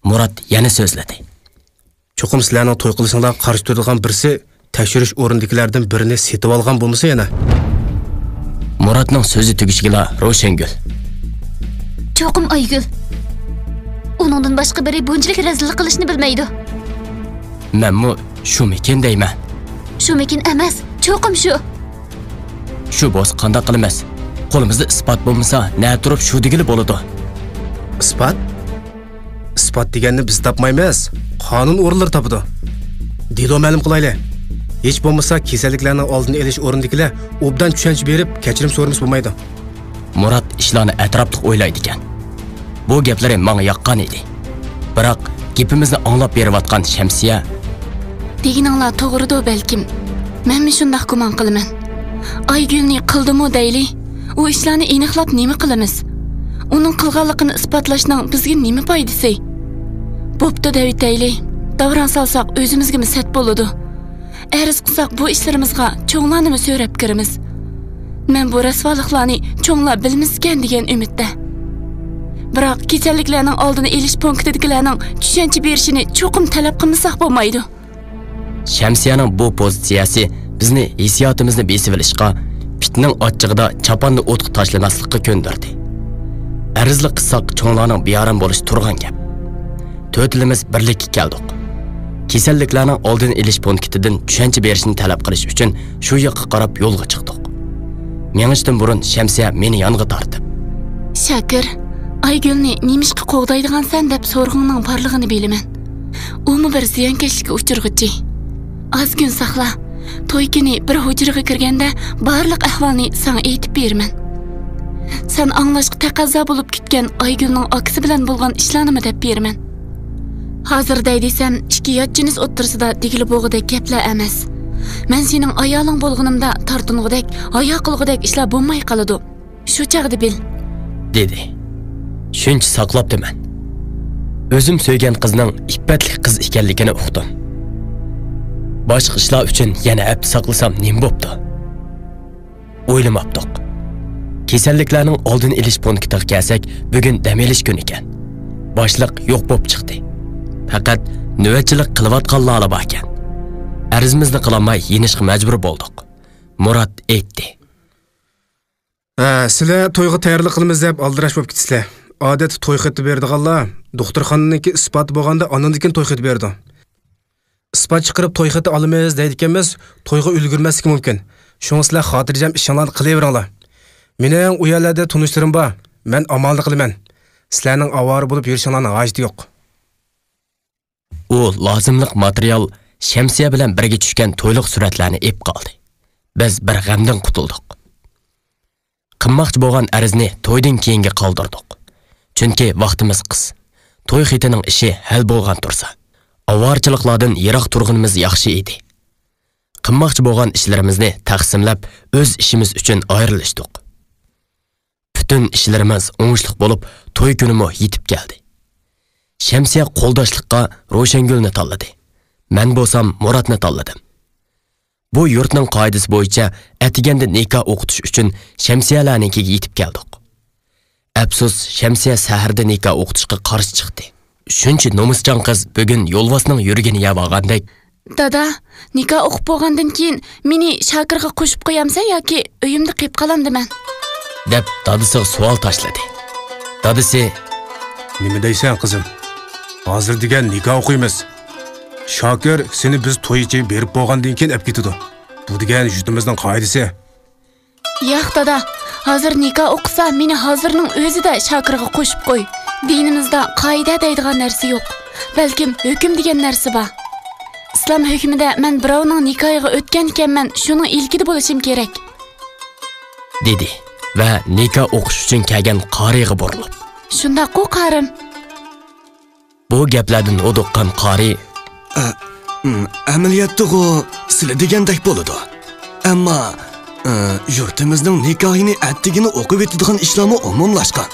مۇرات يەنە سۆزلىدى. چوقۇم سىلەرنىڭ توي قىلىشىڭلارغا قارشى تۇرىدىغان بىرسى تەكشۈرۈش ئورنىدىكىلەردىن بىرىنى سېتىۋالغان بولمىسا يەنە؟ مۇراتنىڭ سۆزى تۈگىشىگىلا روشەنگۈل، چوقۇم ئايگۈل. ئۇنىڭدىن باشقا بىرى بۇنچىلىك رەزىللىك قىلىشنى بىلمەيدۇ. مەنمۇ شۇمىكىن دەيمەن. شۇمىكىن ئەمەس، چوقۇم شۇ. شۇ بولسا قانداق قىلىمىز؟ قولىمىزدا ئىسپات بولمىسا، نە تۇرۇپ شۇ دېگىلى بولىدۇ. ئىسپات؟ ئىسپات دېگەننى بىز تاپمايمىز، قانۇن ئورۇنلىرى تاپىدۇ. دېلو مەلۇم قىلايلى. ھېچ بولمىسا كېسەللىكلەرنىڭ ئالدىنى ئېلىش ئورنىدىكىلەر ئوبدان چۈشەنچە بېرىپ، كەچۈرۈم سورىمىسا بولمايدۇ. مۇرات ئىشلارنى ئەتراپلىق ئويلايدىكەن. بۇ گەپلىرى ماڭا ياققان ئىدى. بىراق، گېپىمىزنى ئاڭلاپ بېرىۋاتقان شەمسىيە، دېگىنىڭلار توغرىدۇ بەلكىم. مەنمۇ شۇنداق گۇمان قىلىمەن. ئايگۈلنى قىلدىمۇ دەيلى، ئۇ ئىشلارنى ئېنىقلاپ نېمە قىلىمىز؟ ئۇنىڭ قىلغانلىقىنى ئىسپاتلاشنىڭ بىزگە نېمە پايدىسى؟ بوپتۇ دەۋېتەيلى، داۋراڭ سالساق ئۆزىمىزگىمۇ سەت بولىدۇ. ئەرز قىلساق بۇ ئىشلىرىمىزغا چوڭلارنىمۇ سۆرەپ كىرىمىز. مەن بۇ رەسۋالىقلارنى چوڭلار بىلمىسىكەن دېگەن ئۈمىدتە. بىراق كېسەللىكلەرنىڭ ئالدىنى ئېلىش پونكىتىدىكىلەرنىڭ چۈشەنچە بېرىشىنى چوقۇم تەلەپ قىلمىساق بولمايدۇ. شەمسىيەنىڭ بۇ پوزىتسىيەسى بىزنى ھېسسىياتىمىزنى بېسىۋېلىشقا، پىتنىڭ ئاچچىقىدا چاپاننى ئوتقا تاشلىماسلىققا كۆندۈردى. ئەرزلىك قىلساق، چوڭلارنىڭ بىئارام بولۇشى تۇرغان گەپ. تۆتىلىمىز بىرلىككە كەلدۇق. كېسەللىكلەرنىڭ ئالدىنى ئېلىش پونكىتىدىن چۈشەنچە بېرىشنى تەلەپ قىلىش ئۈچۈن شۇ ياققا قاراپ يولغا چىقتۇق. مېڭىشتىن بۇرۇن شەمسىيە مېنى يانغا تارتىپ، شاكىر، ئايگۈلنى نېمىشقا قوغدايدىغانسەن دەپ سورىقىڭنىڭ بارلىقىنى بىلىمەن. ئۇمۇ بىر زىيانكەشلىككە ئۇچرىغۇچى. ئاز كۈن ساقلا. توي كۈنى بىر ھۇجرىغا كىرگەندە بارلىق ئەھۋالنى ساڭا ئېيتىپ بېرىمەن. سەن ئاڭلاشقا تەقەززا بولۇپ كۈتكەن ئايگۈلنىڭ ئاكىسى بىلەن بولغان ئىشلارنىمۇ دەپ بېرىمەن. ھازىر دەي دېسەم، ئىككى يات جىنس ئوتتۇرىسىدا دېگىلى بولغۇدەك گەپلەر ئەمەس. مەن سېنىڭ ئايالىڭ بولغىنىمدا تارتىنغۇدەك، ھايا قىلغۇدەك ئىشلار بولماي قالىدۇ. شۇ چاغدا بىل، دېدى. شۇنچە ساقلاپتىمەن. ئۆزۈم سۆيگەن قىزنىڭ ئىپپەتلىك قىز ئىكەنلىكىنى ئۇقتۇم. باشقا ئىشلار ئۈچۈن يەنە ھەپتە ساقلىسام نېمە بوپتۇ؟ ئويلىماپتۇق. كېسەللىكلەرنىڭ ئالدىنى ئېلىش پونكىتىغا كەلسەك، بۈگۈن دەم ئېلىش كۈنى ئىكەن. باشلىق يوق بوپ چىقتى. پەقەت نۆۋەتچىلىك قىلىۋاتقانلارلا باركەن. ئەرزىمىزنى قىلالماي يېنىشقا مەجبۇر بولدۇق. مۇرات ئېيتتى. ھە، سىلەر تويغا تەييارلىق قىلىمىز دەپ ئالدىراش بولۇپ كېتىسىلەر. ئادەتتە توي خېتى بېرىدىغانلار دوختۇرخانىدىكى ئىسپاتى بولغاندا ئاندىن كېيىن توي خېتى بېرىدۇ. ئىسپات چىقىرىپ توي خېتى ئالىمىز دەيدىكەنمىز، تويغا ئۈلگۈرمەسلىكى مۇمكىن. شۇڭا سىلەر خاتىرجەم ئىشىڭلارنى قىلىۋېرىڭلار. مېنىڭ ئۇ يەرلەردە تونۇشلىرىم بار. مەن ئامالنى قىلىمەن. سىلەرنىڭ ئاۋارە بولۇپ يۈرۈشۈڭلارنىڭ ھاجىتى يوق. ئۇ لازىملىق ماتېرىيال، شەمسىيە بىلەن بىرگە چۈشكەن تويلۇق سۈرەتلەرنى ئېلىپ قالدى. بىز بىر غەمدىن قۇتۇلدۇق. قىلماقچى بولغان ئەرزنى تويدىن كېيىنگە قالدۇردۇق. چۈنكى ۋاقتىمىز قىس. توي خېتىنىڭ ئىشى ھەل بولغان تۇرسا، ئاۋارىچىلىقلاردىن يىراق تۇرغىنىمىز ياخشى ئىدى. قىلماقچى بولغان ئىشلىرىمىزنى تەقسىملەپ، ئۆز ئىشىمىز ئۈچۈن ئايرىلىشتۇق. پۈتۈن ئىشلىرىمىز ئوڭۇشلۇق بولۇپ، توي كۈنىمۇ يېتىپ كەلدى. شەمسىيە قولداشلىققا روشەنگۈلنى تاللىدى. مەن بولسام مۇراتنى تاللىدىم. بۇ يۇرتنىڭ قائىدىسى بويىچە ئەتىگەندە نىكاھ ئوقۇتۇش ئۈچۈن شەمسىيەلەرنىڭكىگە يېتىپ كەلدۇق. ئەپسۇس، شەمسىيە سەھەردە نىكاھ ئوقۇتۇشقا قارشى چىقتى. شۇنچە نومۇسچان قىز بۈگۈن يولۋاسنىڭ يۈرىكىنى يەۋالغاندەك. دادا، نىكاھ ئوقۇپ بولغاندىن كېيىن مېنى شاكىرغا قوشۇپ قويامسەن ياكى ئۆيۈمدە قېلىپ قالامدىمەن؟ دەپ دادىسىغا سوئال تاشلىدى. دادىسى، نېمە دەيسەن، قىزىم؟ ھازىر دېگەن نىكاھ ئوقۇيمىز. شاكىر سېنى بىز توي ئىچى بېرىپ بولغاندىن كېيىن ئەپ كېتىدۇ. بۇ دېگەن يۇرتىمىزنىڭ قائىدىسى. ياق، دادا، ھازىر نىكاھ ئوقۇسا، مېنى ھازىرنىڭ ئۆزىدە شاكىرغا قوشۇپ قوي. دىنىمىزدا قائىدە دەيدىغان نەرسە يوق. بەلكىم ھۆكۈم دېگەن نەرسە بار. ئىسلام ھۆكمىدە مەن بىراۋنىڭ نىكاھىغا ئۆتكەنكەنمەن، شۇنىڭ ئىلكىدە بولۇشۇم كېرەك. دېدى ۋە نىكاھ ئوقۇش ئۈچۈن كەلگەن قارىيغا بۇرۇلۇپ. شۇنداققۇ، قارىم؟ بۇ گەپلەردىن ھودۇققان قارى. ئە، ئەمەلىيەتتىغۇ سىلى دېگەندەك بولىدۇ. ئەمما، ئە، يۇرتىمىزنىڭ نىكاھىنى ئەتىگىنى ئوقۇۋېتىدىغان ئىشلارمۇ ئومۇملاشقان.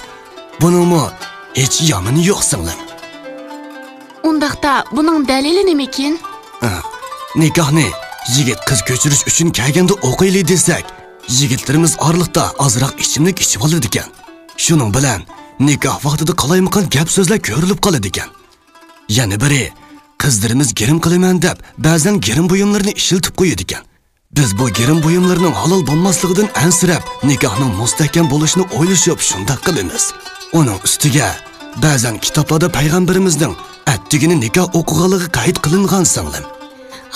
بۇنىڭمۇ ھېچ يامىنى يوق، سىڭلىم. ئۇنداقتا بۇنىڭ دەلىلى نېمىكىن؟ ئە، نىكاھنى يىگىت قىز كۆچۈرۈش ئۈچۈن كەلگەندە ئوقۇيلى دېسەك، يىگىتلىرىمىز ئارىلىقتا ئازراق ئىچىملىك ئىچىۋالىدىكەن. شۇنىڭ بىلەن نىكاھ ۋاقتىدا قالايمىقان گەپ سۆزلەر كۆرۈلۈپ قالىدىكەن. يەنە بىرى، قىزلىرىمىز گىرىم قىلىمەن دەپ، بەزەن گىرىم بۇيۇملىرىنى ئىشلىتىپ قويىدىكەن. بىز بۇ گىرىم بۇيۇملىرىنىڭ ھالال بولماسلىقىدىن ئەنسىرەپ، نىكاھنىڭ مۇستەھكەم بولۇشىنى ئويلىشىپ شۇنداق قىلىمىز. ئۇنىڭ ئۈستىگە، بەزەن كىتابلاردا پەيغەمبىرىمىزنىڭ ئەتىگىنى نىكاھ ئوقۇغانلىقى قەيت قىلىنغان، سىڭلىم.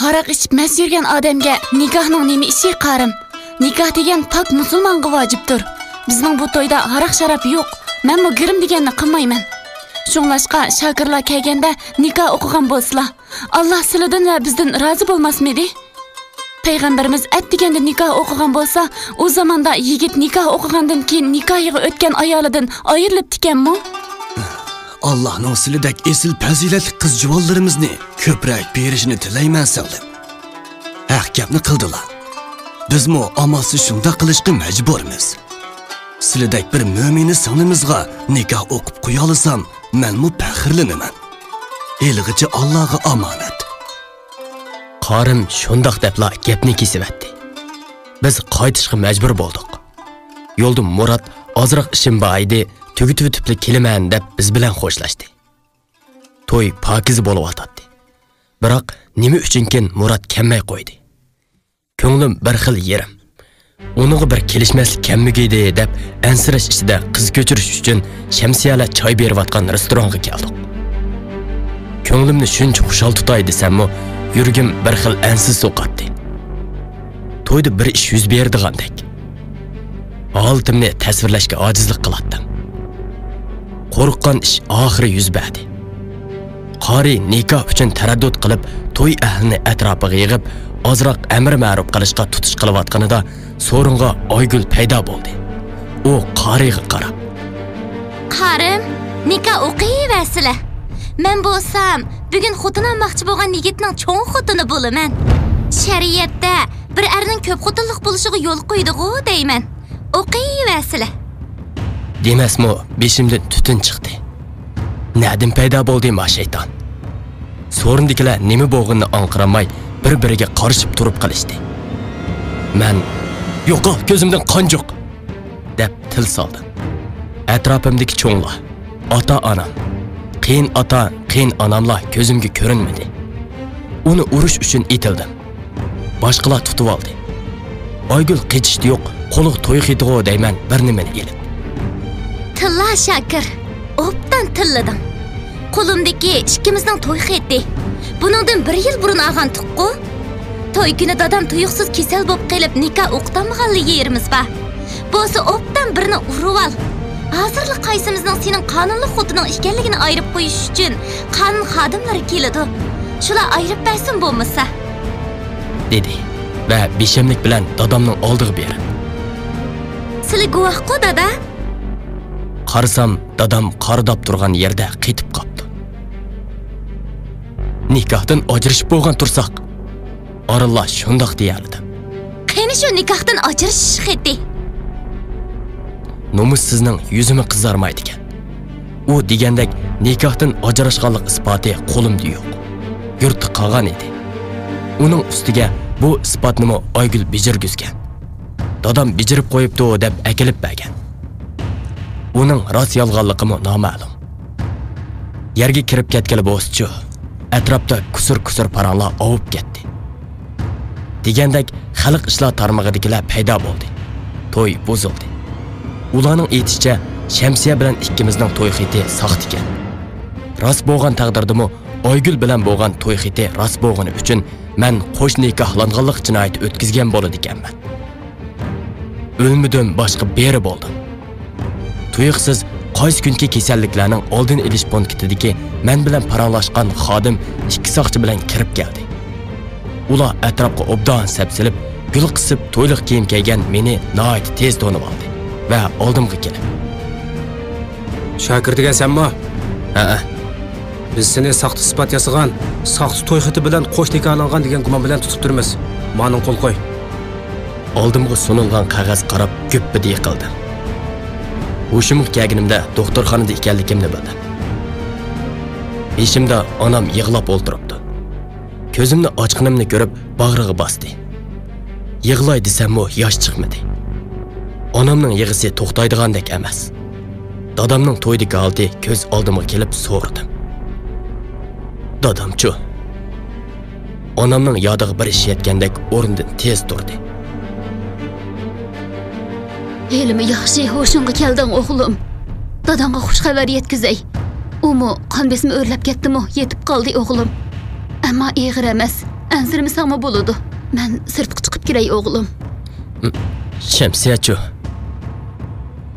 ھاراق ئىچىپ مەست يۈرگەن ئادەمگە نىكاھنىڭ نېمە ئىشى، قارىم؟ نىكاھ دېگەن پاك مۇسۇلمانغا ۋاجىپتۇر. بىزنىڭ بۇ تويدا ھاراق-شاراب يوق. مەنمۇ گىرىم دېگەننى قىلمايمەن. شۇڭلاشقا شاكىرلار كەلگەندە نىكاھ ئوقۇغان بولسىلا، ئاللا سىلىدىن ۋە بىزدىن رازى بولماسمىدى؟ پەيغەمبىرىمىز ئەتىگەندە نىكاھ ئوقۇغان بولسا، ئۇ زاماندا يىگىت نىكاھ ئوقۇغاندىن كېيىن نىكاھىغا ئۆتكەن ئايالىدىن ئايرىلىپتىكەنمۇ؟ ئاللانىڭ سىلىدەك ئېسىل پەزىلەتلىك قىز-جۇۋانلىرىمىزنى كۆپرەك بېرىشىنى تىلەيمەن، سىڭلىم. ھەق گەپنى قىلدىلا. بىزمۇ ئامالسىز شۇنداق قىلىشقا مەجبۇرمىز. سىلىدەك بىر مۆمىنە سىڭلىمىزغا نىكاھ ئوقۇپ قويالىسام، مەنمۇ پەخىرلىنىمەن. ھېلىغىچە ئاللاغا ئامانەت. قارىم شۇنداق دەپلا گەپنى كېسىۋەتتى. بىز قايتىشقا مەجبۇر بولدۇق. يولدا مۇرات، ئازراق ئىشىم بار ئىدى، تۈگىتىۋېتىپلا كېلىمەن، دەپ بىز بىلەن خوشلاشتى. توي پاكىز بولۇۋاتاتتى. بىراق نېمە ئۈچۈنكىن مۇرات كەلمەي قويدى. كۆڭلۈم بىر خىل يېرىم. ئۇنىڭغا بىر كېلىشمەسلىك كەلمىگىيدى دەپ ئەنسىرەش ئىچىدە قىز كۆچۈرۈش ئۈچۈن شەمسىيەلەر چاي بېرىۋاتقان رېستورانغا كەلدۇق. كۆڭلۈمنى شۇنچە خۇشال تۇتاي دېسەممۇ، يۈرىكىم بىر خىل ئەنسىز سوقاتتى. تويدا بىر ئىش يۈز بېرىدىغاندەك. ھالىتىمنى تەسۋىرلەشكە ئاجىزلىق قىلاتتىم. قورققان ئىش ئاخىرى يۈز بەردى. قارى نىكاھ ئۈچۈن تەرەددۇت قىلىپ، توي ئەھلىنى ئەتراپىغا يىغىپ، ئازراق ئەمىر مەرۇپ قىلىشقا تۇتۇش قىلىۋاتقىنىدا، سورۇنغا ئايگۈل پەيدا بولدى. ئۇ قارىغا قاراپ. قارىم، نىكاھ ئوقۇيۋەرسىلە. مەن بولسام، بۈگۈن خوتۇن ئالماقچى بولغان يىگىتنىڭ چوڭ خوتۇنى بولىمەن. شەرىئەتتە بىر ئەرنىڭ كۆپ خوتۇنلۇق بولۇشىغا يول قويىدىغۇ دەيمەن. ئوقۇيۋەرسىلە. دېمەسمۇ بېشىمدىن تۈتۈن چىقتى. نەدىن پەيدا بولدى ما شەيتان؟ سورۇندىكىلەر نېمە بولغىنىنى ئاڭقىرالماي، بىر-بىرىگە قارىشىپ تۇرۇپ قېلىشتى. مەن، «يوقال، كۆزۈمدىن قان جۇق!» دەپ تىل سالدىم. ئەتراپىمدىكى چوڭلار، ئاتا-ئانام، قېيىن ئاتا، قېيىن ئاناملار كۆزۈمگە كۆرۈنمىدى. ئۇنى ئۇرۇش ئۈچۈن ئېتىلدىم. باشقىلار تۇتۇۋالدى. ئايگۈل قېچىشتا يوق، قولىغا توي خېتىغۇ دەيمەن بىر نېمىنى ئېلىپ. تىللا شاكىر، ئوبدان تىللىدىڭ. قولۇمدىكى ئىككىمىزنىڭ توي خېتى. بۇنىڭدىن بىر يىل بۇرۇن ئالغانتۇققۇ؟ توي كۈنى دادام تۇيۇقسىز كېسەل بولۇپ قېلىپ نىكاھ ئوقۇتالمىغانلا يېرىمىز بار. بولسا ئوبدان بىرنى ئۇرۇۋال. ھازىرلا قايسىمىزنىڭ سېنىڭ قانۇنلۇق خوتۇنۇڭ ئىكەنلىكىنى ئايرىپ قويۇش ئۈچۈن قانۇن خادىملىرى كېلىدۇ. شۇلار ئايرىپ بەرسۇن بولمىسا. دېدى ۋە بىشەملىك بىلەن دادامنىڭ ئالدىغا بېرىپ. سىلى گۇۋاھقۇ، دادا؟ قارىسام، دادام قارىداپ تۇرغان يەردە قېتىپ قاپتۇ. نىكاھتىن ئاجرىشىپ بولغان تۇرساق، ئارانلا شۇنداق دېيەلىدىم. قېنى شۇ نىكاھتىن ئاجرىشىش خېتى؟ نومۇس سىزنىڭ يۈزىمۇ قىزارمايدىكەن. ئۇ دېگەندەك نىكاھتىن ئاجراشقانلىق ئىسپاتى قولۇمدا يوق. يۇرتتا قالغان ئىدى. ئۇنىڭ ئۈستىگە بۇ ئىسپاتنىمۇ ئايگۈل بېجىرگۈزگەن. دادام بېجىرىپ قويۇپتۇ دەپ ئەكېلىپ بەرگەن. ئۇنىڭ راست يالغانلىقىمۇ نامەلۇم. يەرگە كىرىپ كەتكىلى بولسىچۇ، ئەتراپتا كۇسۇر-كۇسۇر پاراڭلار ئاۋۇپ كەتتى. دېگەندەك، خەلق ئىشلار تارمىقىدىكىلەر پەيدا بولدى. توي بۇزۇلدى. ئۇلارنىڭ ئېيتىشىچە، شەمسىيە بىلەن ئىككىمىزنىڭ توي خېتى ساختىكەن. راست بولغان تەقدىردىمۇ، ئايگۈل بىلەن بولغان توي خېتى راست بولغىنى ئۈچۈن مەن قوش نىكاھلانغانلىق جىنايىتى ئۆتكۈزگەن بولىدىكەنمەن. ئۆلمىدىم، باشقا بىرى بولدۇم. تۇيۇقسىز قايسى كۈنكى كېسەللىكلەرنىڭ ئالدىنى ئېلىش پونكىتىدىكى مەن بىلەن پاراڭلاشقان خادىم ئىككى ساقچى بىلەن كىرىپ كەلدى. ئۇلار ئەتراپقا ئوبدان سەپسېلىپ، گۈل قىسىپ، تويلۇق كىيىم كىيگەن مېنى ناھايىتى تېز تونۇۋالدى ۋە ئالدىمغا كېلىپ، شاكىر دېگەن سەنمۇ؟ ھەئە. بىز سېنى ساختا ئىسپات ياسىغان، ساختا توي خېتى بىلەن قوش نىكاھلانغان دېگەن گۇمان بىلەن تۇتۇپ تۇرىمىز. مانا قول قوي. ئالدىمغا سۇنۇلغان قەغەزگە قاراپ گۈپپىدە يىقىلدىم. ھوشۇمغا كەلگىنىمدە دوختۇرخانىدا ئىكەنلىكىمنى بىلدىم. بېشىمدا ئانام يىغلاپ ئولتۇرۇپتۇ. كۆزۈمنى ئاچقىنىمنى كۆرۈپ باغرىغا باستى. يىغلاي دېسەممۇ ياش چىقمىدى. ئانامنىڭ يىغىسى توختايدىغاندەك ئەمەس. دادامنىڭ تويدىكى ھالىتى كۆز ئالدىمغا كېلىپ سورىدىم. دادامچۇ؟ ئانامنىڭ يادىغا بىر ئىش يەتكەندەك ئورنىدىن تېز تۇردى. ھېلىمۇ ياخشى ھوشۇڭغا كەلدىڭ، ئوغلۇم. داداڭغا خۇش خەۋەر يەتكۈزەي. ئۇمۇ قان بېسىمى ئۆرلەپ كەتتىمۇ، يېتىپ قالدى، ئوغلۇم. ئەمما ئېغىر ئەمەس. ئەنسىرىمىسەڭمۇ بولىدۇ. مەن سىرتقا چىقىپ كىرەي، ئوغلۇم. شەمسىيەچۇ؟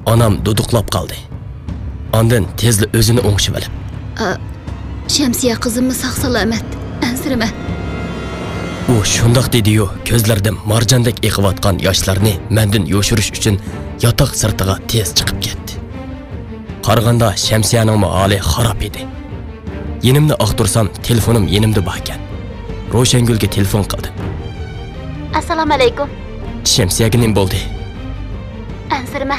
ئانام دۇدۇقلاپ قالدى. ئاندىن تېزلا ئۆزىنى ئوڭشىۋېلىپ، ئا، شەمسىيە قىزىممۇ ساق-سالامەت، ئەنسىرىمە. ئۇ شۇنداق دېدىيۇ، كۆزلىرىدىن مارجاندەك ئېقىۋاتقان ياشلارنى مەندىن يوشۇرۇش ئۈچۈن ياتاق سىرتىغا تېز چىقىپ كەتتى. قارىغاندا شەمسىيەنىڭمۇ ھالى خاراب ئىدى. يېنىمنى ئاختۇرسام، تېلېفونۇم يېنىمدا باركەن. روشەنگۈلگە تېلېفون قىلدىم. ئەسسالامۇئەلەيكۇم. شەمسىيەگە نېمە بولدى؟ ئەنسىرىمە.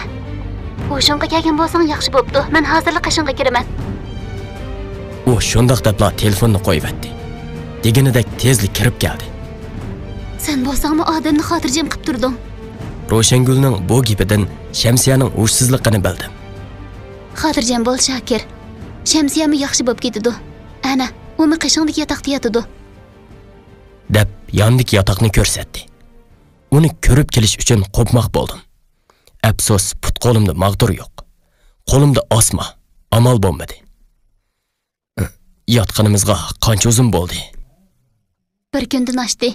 ھوشۇڭغا كەلگەن بولساڭ ياخشى بوپتۇ. مەن ھازىرلا قېشىڭغا كىرىمەن. ئۇ شۇنداق دەپلا تېلېفوننى قويۇۋەتتى. دېگىنىدەك تېزلا كىرىپ كەلدى. سەن بولساڭمۇ ئادەمنى خاتىرجەم قىپ تۇردۇڭ. روشەنگۈلنىڭ بۇ گېپىدىن شەمسىيەنىڭ ھوشسىزلىقىنى بىلدىم. خاتىرجەم بول، شاكىر. شەمسىيەمۇ ياخشى بوپ كېتىدۇ. ئەنە، ئۇمۇ قېشىڭدىكى ياتاقتا ياتىدۇ. دەپ ياندىكى ياتاقنى كۆرسەتتى. ئۇنى كۆرۈپ كېلىش ئۈچۈن قوپماق بولدۇم. ئەپسۇس، پۇت-قولۇمدا ماغدۇر يوق. قولۇمدا ئاسما، ئامال بولمىدى. ياتقىنىمىزغا قانچە ئۇزۇن بولدى؟ بىر كۈندىن ئاشتى.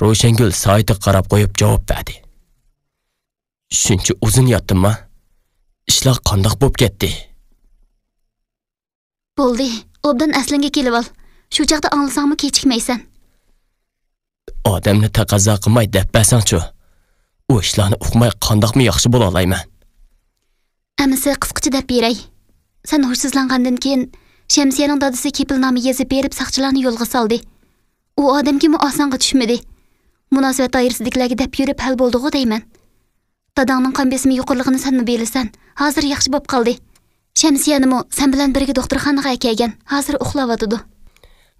روشەنگۈل سائىتىگە قاراپ قويۇپ جاۋاب بەردى. شۇنچە ئۇزۇن ياتتىمما؟ ئىشلار قانداق بوپ كەتتى؟ بولدى، ئوبدان ئەسلىڭگە كېلىۋال. شۇ چاغدا ئاڭلىساڭمۇ كېچىكمەيسەن. ئادەمنى تەقەززا قىلماي دەپ بەرسەڭچۇ؟ ئۇ ئىشلارنى ئۇقماي قانداقمۇ ياخشى بولالايمەن؟ ئەمىسە قىسقىچە دەپ بېرەي. سەن ھوشسىزلانغاندىن كېيىن، شەمسىيەنىڭ دادىسى كېپىلنامە يېزىپ بېرىپ ساقچىلارنى يولغا سالدى. ئۇ ئادەمگىمۇ ئاسانغا چۈشمىدى. مۇناسىۋەت دائىرىسىدىكىلەرگە دەپ يۈرۈپ ھەل بولدىغۇ دەيمەن. داداڭنىڭ قان بېسىمى يۇقىرىلىقىنى سەنمۇ بىلىسەن. ھازىر ياخشى بوپ قالدى. شەمسىيەنىمۇ سەن بىلەن بىرگە دوختۇرخانىغا ئەكەلگەن. ھازىر ئۇخلاۋاتىدۇ.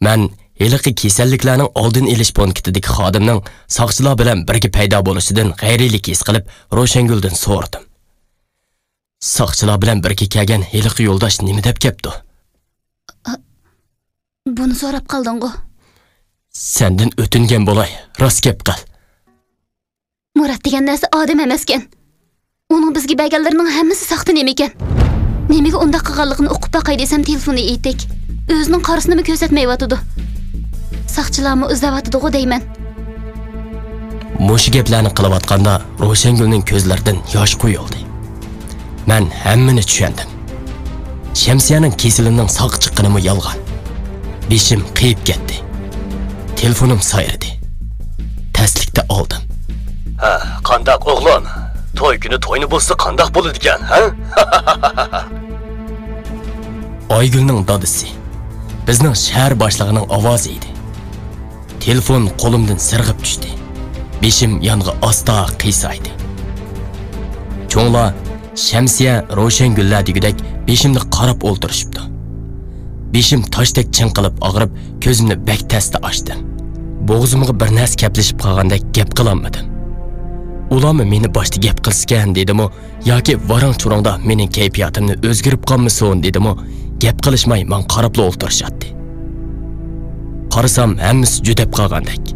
مەن ھېلىقى كېسەللىكلەرنىڭ ئالدىنى ئېلىش پونكىتىدىكى خادىمنىڭ ساقچىلار بىلەن بىرگە پەيدا بولۇشىدىن غەيرىيلىك ھېس قىلىپ، روشەنگۈلدىن سورىدىم. ساقچىلار بىلەن بىرگە كەلگەن ھېلىقى يولداش نېمە دەپ كەپتۇ؟ ئا، بۇنى سوراپ قالدىڭغۇ؟ سەندىن ئۆتۈنگەن بولاي، راست گەپ قىل. مۇرات دېگەن نەرسە ئادەم ئەمەسكەن. ئۇنىڭ بىزگە بەرگەنلىرىنىڭ ھەممىسى ساختا نېمىكەن؟ نېمىگە ئۇنداق قىلغانلىقىنى ئۇقۇپ باقاي دېسەم، تېلېفونى ئېتىك. ئۆزىنىڭ قارىسىنىمۇ كۆرسەتمەيۋاتىدۇ. ساقچىلارمۇ ئىزدەۋاتىدىغۇ دەيمەن. مۇشۇ گەپلەرنى قىلىۋاتقاندا روشەنگۈلنىڭ كۆزلىرىدىن ياش قۇيۇلدى. مەن ھەممىنى چۈشەندىم. شەمسىيەنىڭ كېسىلىنىڭ ساققا چىققىنىمۇ يالغان. بېشىم قېيىپ كەتتى. تېلېفونۇم سايرىدى. تەسلىكتە ئالدىم. ھە، قانداق ئوغلۇم؟ توي كۈنى توينى بۇزسا قانداق بولىدىكەن، ھە؟ ئايگۈلنىڭ دادىسى. بىزنىڭ شەھەر باشلىقىنىڭ ئاۋازى ئىدى. تېلېفون قولۇمدىن سىرغىپ چۈشتى. بېشىم يانغا ئاستا قىيسايدى. چوڭلار شەمسىيە، روشەنگۈللەر دېگۈدەك بېشىمنى قاراپ ئولتۇرۇشۇپتۇ. بېشىم تاشتەك چىڭقىلىپ ئاغرىپ، كۆزۈمنى بەك تەستە ئاچتىم. بوغۇزۇمغا بىر نەرسە كەپلىشىپ قالغاندەك گەپ قىلالمىدىم. ئۇلارمۇ مېنى باشتا گەپ قىلسىكەن دېدىمۇ، ياكى ۋاراڭ-چۇرۇڭدا مېنىڭ كەيپىياتىمنى ئۆزگىرىپ قالمىسۇن دېدىمۇ، گەپ قىلىشماي ماڭا قاراپلا ئولتۇرۇشاتتى. قارىسام، ھەممىسى جۈدەپ قالغاندەك.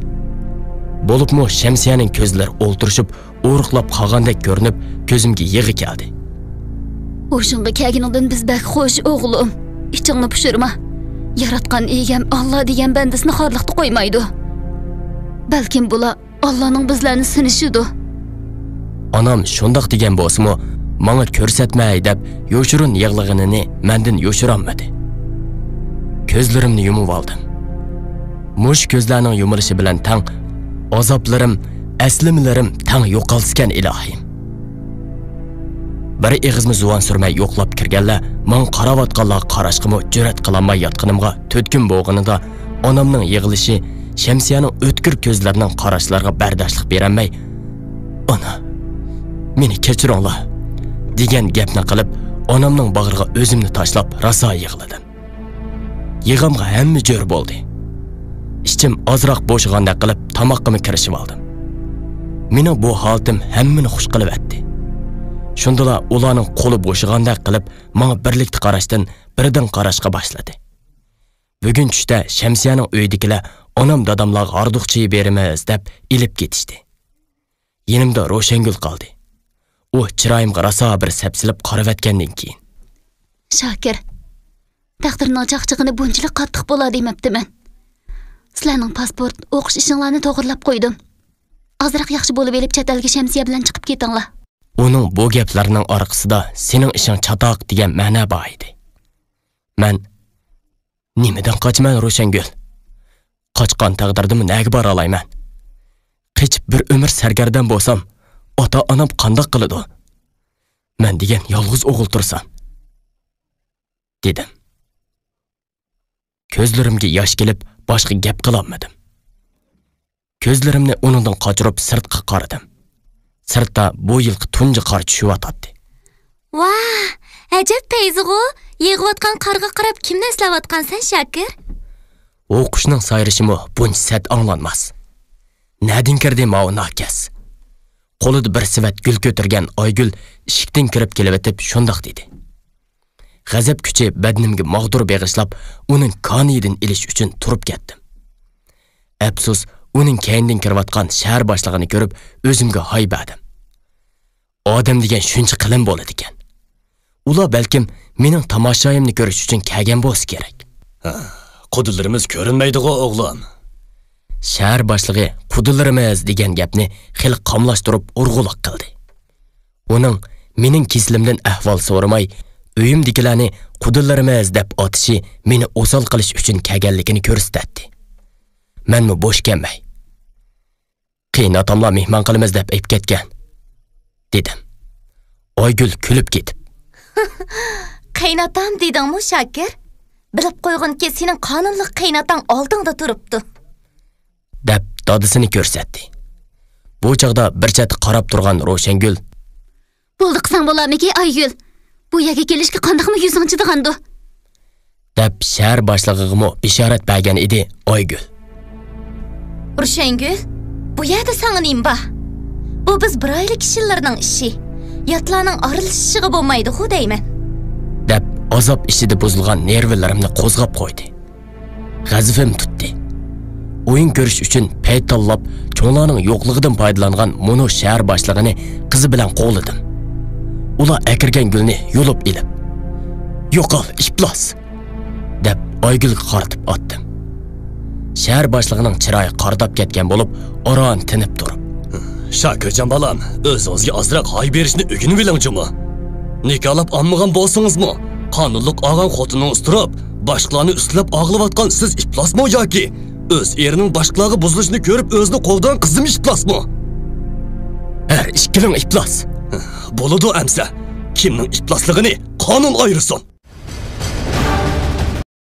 بولۇپمۇ شەمسىيەنىڭ كۆزلىرى ئولتۇرۇشۇپ، ئورۇقلاپ قالغاندەك كۆرۈنۈپ، كۆزۈمگە يىغا كەلدى. ھوشۇڭغا كەلگىنىڭدىن بىز بەك خۇش، ئوغلۇم. ئىچىڭنى پۇشۇرما. ياراتقان ئىگەم ئاللا دېگەن بەندىسىنى خارلىقتا قويمايدۇ. بەلكىم بۇلار ئاللانىڭ بىزلەرنى سىنىشىدۇ. ئانام شۇنداق دېگەن بولسىمۇ، ماڭا كۆرسەتمەي دەپ يوشۇرۇن يىغلىغىنىنى مەندىن يوشۇرالمىدى. كۆزلىرىمنى يۇمۇۋالدىم. مۇشۇ كۆزلەرنىڭ يۇمۇلۇشى بىلەن تەڭ ئازابلىرىم، ئەسلىمىلىرىم تەڭ يوقالسىكەن، ئىلاھىم. بىر ئېغىزمۇ زۇۋان سۈرمەي يوقلاپ كىرگەنلەر ماڭا قاراۋاتقانلارغا قاراشقىمۇ جۈرئەت قىلالماي ياتقىنىمغا تۆت كۈن بولغىنىدا، ئانامنىڭ يىغلىشى، شەمسىيەنىڭ ئۆتكۈر كۆزلىرىنىڭ قاراشلىرىغا بەرداشلىق بېرەلمەي، «ئانا، مېنى كەچۈرۈڭلار» دېگەن گەپنى قىلىپ، ئانامنىڭ باغرىغا ئۆزۈمنى تاشلاپ، راسا يىغلىدىم. يىغامغا ھەممە جۆر بولدى. ئىچىم ئازراق بوشىغاندەك قىلىپ، تاماققىمۇ كىرىشىۋالدىم. مېنىڭ بۇ ھالىتىم ھەممىنى خۇش قىلىۋەتتى. شۇندىلا ئۇلارنىڭ قولى بوشىغاندەك قىلىپ، ماڭا بىرلىكتە قاراشتىن بىردىن قاراشقا باشلىدى. بۈگۈن چۈشتە شەمسىيەنىڭ ئۆيىدىكىلەر ئانام داداملارغا ھاردۇق چېيى بېرىمىز دەپ ئېلىپ كېتىشتى. يېنىمدا روشەنگۈل قالدى. ئۇ چىرايىمغا راسا بىر سەپسېلىپ قارىۋەتكەندىن كېيىن، شاكىر، تەقدىرنىڭ چاقچىقىنى بۇنچىلىك قاتتىق بولا دېمەپتىمەن. سىلەرنىڭ پاسپورت، ئوقۇش ئىشىڭلارنى توغرىلاپ قويدۇم. ئازراق ياخشى بولۇۋېلىپ چەت ئەلگە شەمسىيە بىلەن چىقىپ كېتىڭلار. ئۇنىڭ بۇ گەپلىرىنىڭ ئارقىسىدا «سېنىڭ ئىشىڭ چاتاق» دېگەن مەنە بار ئىدى. مەن، «نېمىدىن قاچىمەن، روشەنگۈل؟ قاچقان تەقدىردىمۇ نەگە بارالايمەن؟ قېچىپ بىر ئۆمۈر سەرگەردان بولسام، ئاتا-ئانام قانداق قىلىدۇ؟ مەن دېگەن يالغۇز ئوغۇل تۇرسام.» دېدىم. كۆزلىرىمگە ياش كېلىپ، باشقا گەپ قىلالمىدىم. كۆزلىرىمنى ئۇنىڭدىن قاچۇرۇپ سىرتقا قارىدىم. سىرتتا بۇ يىلقى تۇنجى قار چۈشۈۋاتاتتى. ۋاھ، ئەجەب پەيزىغۇ! يېغىۋاتقان قارغا قاراپ كىمنى ئەسلەۋاتقانسەن، شاكىر؟ ئۇ قۇشنىڭ سايرىشىمۇ بۇنچە سەت ئاڭلانماس. نەدىن كىردى ماۋۇ ناكەس؟ قولىدا بىر سېۋەت گۈل كۆتۈرگەن ئايگۈل ئىشىكتىن كىرىپ كېلىۋېتىپ شۇنداق دېدى. غەزەپ كۈچى بەدىنىمگە ماغدۇر بېغىشلاپ، ئۇنىڭ كانىيىدىن ئېلىش ئۈچۈن تۇرۇپ كەتتىم. ئەپسۇس، ئۇنىڭ كەينىدىن كىرىۋاتقان شەھەر باشلىقىنى كۆرۈپ، ئۆزۈمگە ھاي بەردىم. ئادەم دېگەن شۇنچە قېلىن بولىدىكەن. ئۇلار بەلكىم مېنىڭ تاماشايىمنى كۆرۈش ئۈچۈن كەلگەن بولسا كېرەك. ھە، قۇدىلىرىمىز كۆرۈنمەيدىغۇ، ئوغلۇم. شەھەر باشلىقى «قۇدىلىرىمىز» دېگەن گەپنى خېلى قاملاشتۇرۇپ ئۇرغۇلۇق قىلدى. ئۇنىڭ مېنىڭ كېسىلىمدىن ئەھۋال سورىماي، ئۆيۈمدىكىلەرنى «قۇدىلىرىمىز» دەپ ئاتىشى مېنى ئوسال قىلىش ئۈچۈن كەلگەنلىكىنى كۆرسىتەتتى. مەنمۇ بوش كەلمەي، «قېيىنئاتاملار مېھمان قىلىمىز دەپ ئېلىپ كەتكەن» دېدىم. ئايگۈل كۈلۈپ كېتىپ، «قېيىنئاتام دېدىڭمۇ، شاكىر؟ بىلىپ قويغىنكى، سېنىڭ قانۇنلۇق قېيىنئاتاڭ ئالدىڭدا تۇرۇپتۇ.» دەپ دادىسىنى كۆرسەتتى. بۇ چاغدا بىر چەتتە قاراپ تۇرغان روشەنگۈل، «بولدى قىلساڭ بولارمىكى، ئايگۈل؟ بۇ يەرگە كېلىشكە قانداقمۇ يۈزۈڭ چىدىغاندۇ؟» دەپ شەھەر باشلىقىغىمۇ بېشارەت بەرگەن ئىدى ئايگۈل. «روشەنگۈل، بۇ يەردە ساڭا نېمە بار؟ بۇ بىز بىر ئائىلە كىشىلىرىنىڭ ئىشى. ياتلارنىڭ ئارىلىشىشىغا بولمايدىغۇ دەيمەن.» دەپ ئازاب ئىچىدە بۇزۇلغان نېرۋىلىرىمنى قوزغاپ قويدى. غەزىپىم تۇتتى. ئويۇن كۆرۈش ئۈچۈن پەيت تاللاپ، چوڭلارنىڭ يوقلۇقىدىن پايدىلانغان مۇنۇ شەھەر باشلىقىنى قىزى بىلەن قوغلىدىم. ئۇلار ئەكىرگەن گۈلنى يۇلۇپ ئېلىپ، «يوقال، ئىپلاس!» دەپ ئايگۈلگە قارىتىپ ئاتتىم. شەھەر باشلىقىنىڭ چىرايى قارىداپ كەتكەن بولۇپ، ئاران تىنىپ تۇرۇپ، «شاكىرجان بالام، ئۆزىڭىزگە ئازراق ھاي بېرىشنى ئۆگىنىۋېلىڭ جۇمۇ. نىكاھلاپ ئالمىغان بولسىڭىزمۇ، قانۇنلۇق ئالغان خوتۇنىڭىز تۇرۇپ، باشقىلارنى ئۈستىلەپ ئاغلىۋاتقان سىز ئىپلاسمۇ ياكى ئۆز ئېرىنىڭ باشقىلارغا بۇزۇلۇشىنى كۆرۈپ ئۆزىنى قوغدىغان قىزمۇ ئىپلاسمۇ؟» «ھەر ئىككىلىڭ ئىپلاس.» «بولىدۇ ئەمسە، كىمنىڭ ئىپلاسلىقىنى قانۇن ئايرىسۇن.»